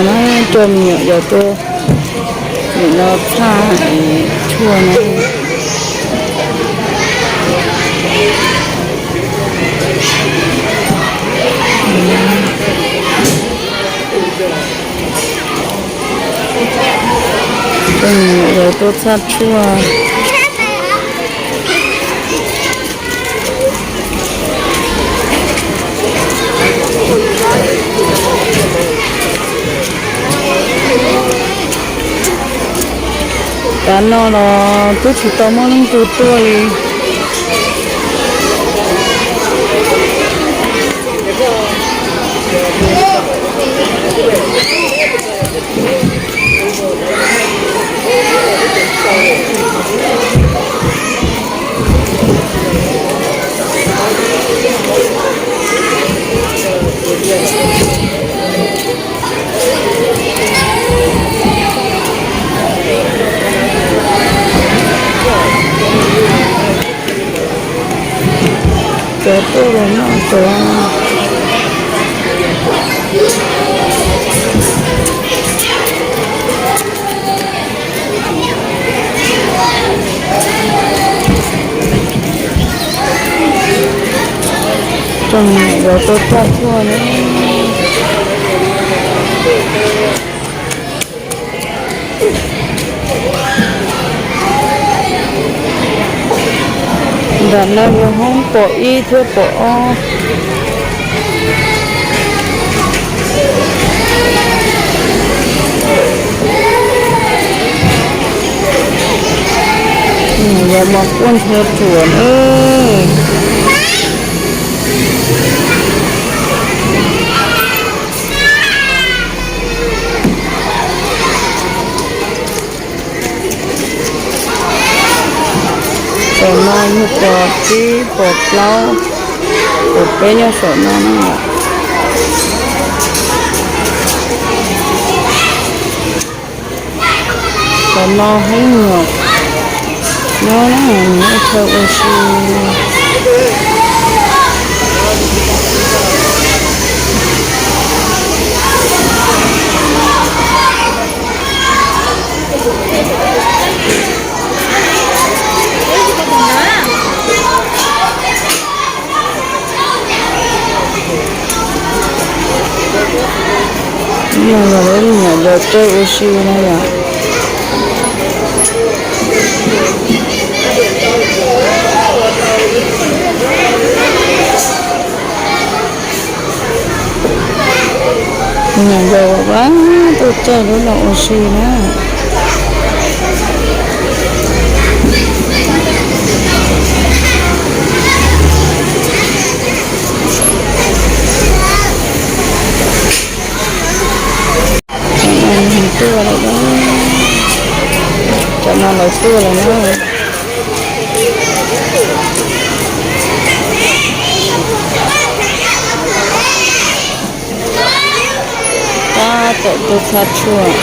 No coj me nyuam yaus tuaj, nim no txhaj tshuaj no. Coj me nyuam yaus tuaj txhaj tshuaj. Tav no los twb tsis tau muaj leej twg tuaj li. Cov tuaj los noj cov. Coj me nyuam yaus tuaj txhaj tshuaj na. Nram no yog hoob pom ib thiab pom ob. Yog mos kuaj ntxhua ruam na. Tom no yog pos tsib pos plaub, pos peb nyob saum no na. Tom no hoob nyuam nyob na, nws ua chaw ua si. Yog los lawv me nyuam yaus caij ua si no yom. Me nyuam yaus vaj tuaj caij lub no ua si na. Tuaj lawm, cov no lawv tuaj lawm na. Tab tom tuaj txhaj tshuaj.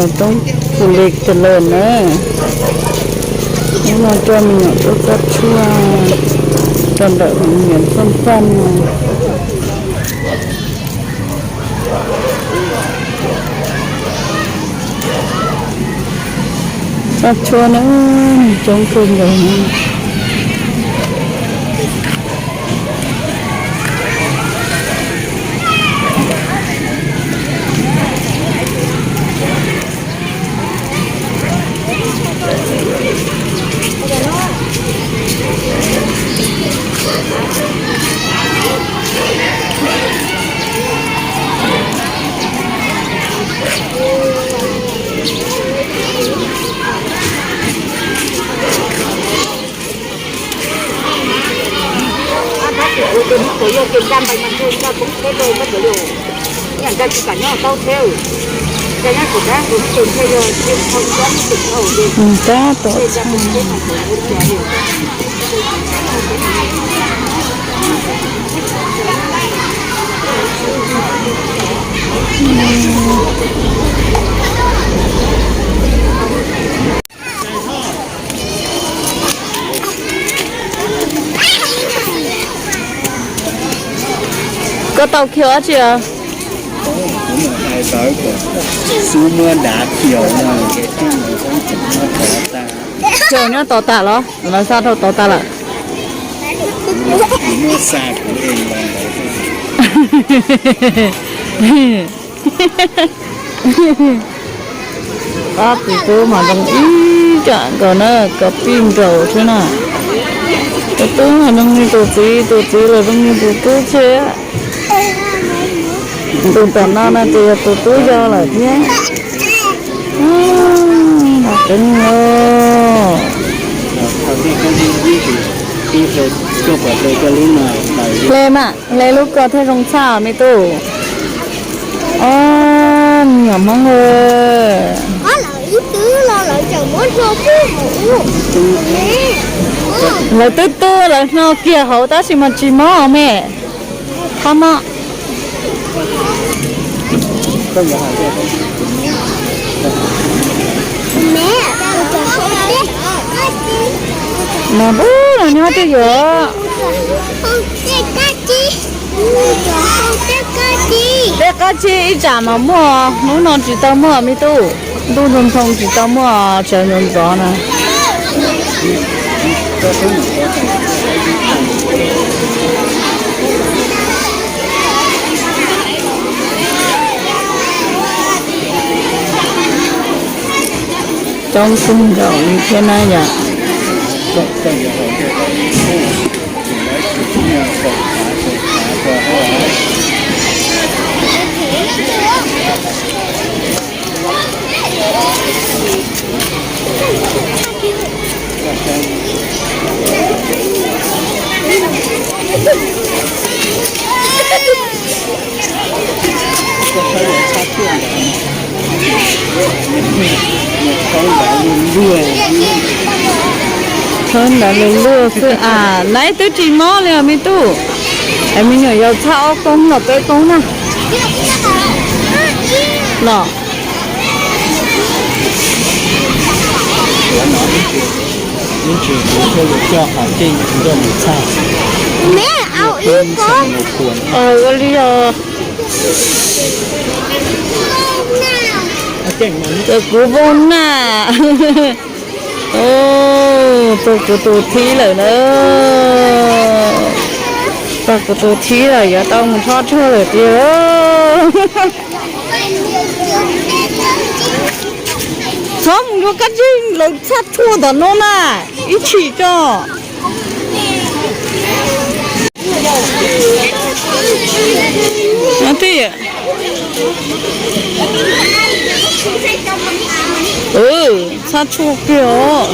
Roob Phu Lis Chaleurs na, hnub no coj me nyuam tuaj txoj tshuaj rau ntawm me nyuam Faj Faj no. Txoj tshuaj na, coob kawg nkaus na. Tab tom txog. Koj tau kiag dab tsi os? Kiag nyob tod tas los lawv xa rau tod tas lawm? Ob tus tub mas zoo ib yam nkaus na, koj pib nraus xwb na. Tus tub mas zoo li tus txiv, tus txiv los zoo li tus tub thiab. Tus tom no no ces yog tus tub yau lawm thiab. Los qeeb os. Hle mas, hle lub ko thiaj zoo tshaj me tub. Os, me nyuam Hmoob, lawv twb tu lawv hno kiag hauv tab sis mas tsis mob me. Qhov no, no, no nyob twj ywm. Tej qab tsib ib tsam mas muaj, hnub no tsis tau muaj me tub. Ntuj ntxhoo ntxhoo tsis tau muaj tsawv ntxov ntxov na. Coob kawg nkaus li thiab na yom. Thawb ntawd lug luag xwb as, nab twb tsis mob li os me tub. Es me nyuam yaus txhaj ob koob los peb koob na. Los. Ua li os. Ces kuv vooj naj. Txog kuv tus thib lawm na. Txog kuv tus thib lawm, yuav tau mus thob rog lawm tiag. Txhob mus yuav kab zib, lawv txhaj tshuaj tom no na, ib chim tso. Txhaj tshuaj kiag os.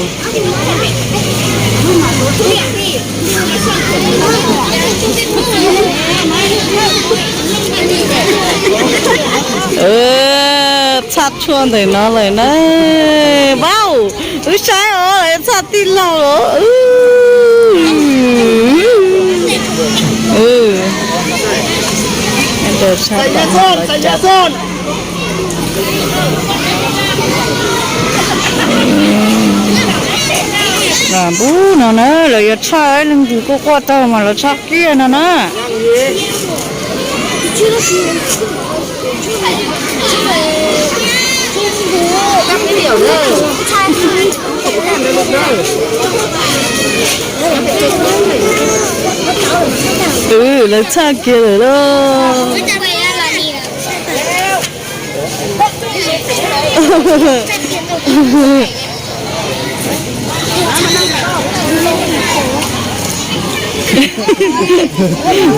Txhaj tshuaj ntawm no lawm na. Vauv, wb saib os, txhaj tij laug os. Npub no na, lawv yuav tshaj ib leeg ntug quaj quaj taug mas lawv tshaj kiag no na. Lawv tshaj kiag lawm lauj.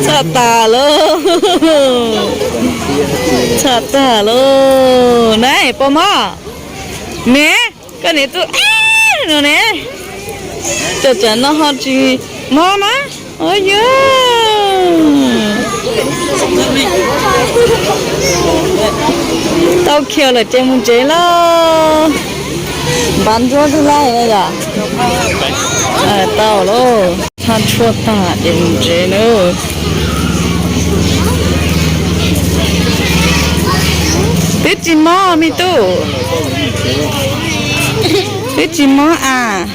Tshaj tag lauj. Tshaj tag lauj. Nab, pom mog? Ne, koj niam tuaj no ne. Cov tsav no ho tsis mob na. Ua yog tau khiav lawm ces mus tsev lauj. Npaj ntsuab twb laij yom. Tau lauj, tshaj tshuaj tag ces mus tsev nawb. Twb tsis mob me tub, twb tsis mob as.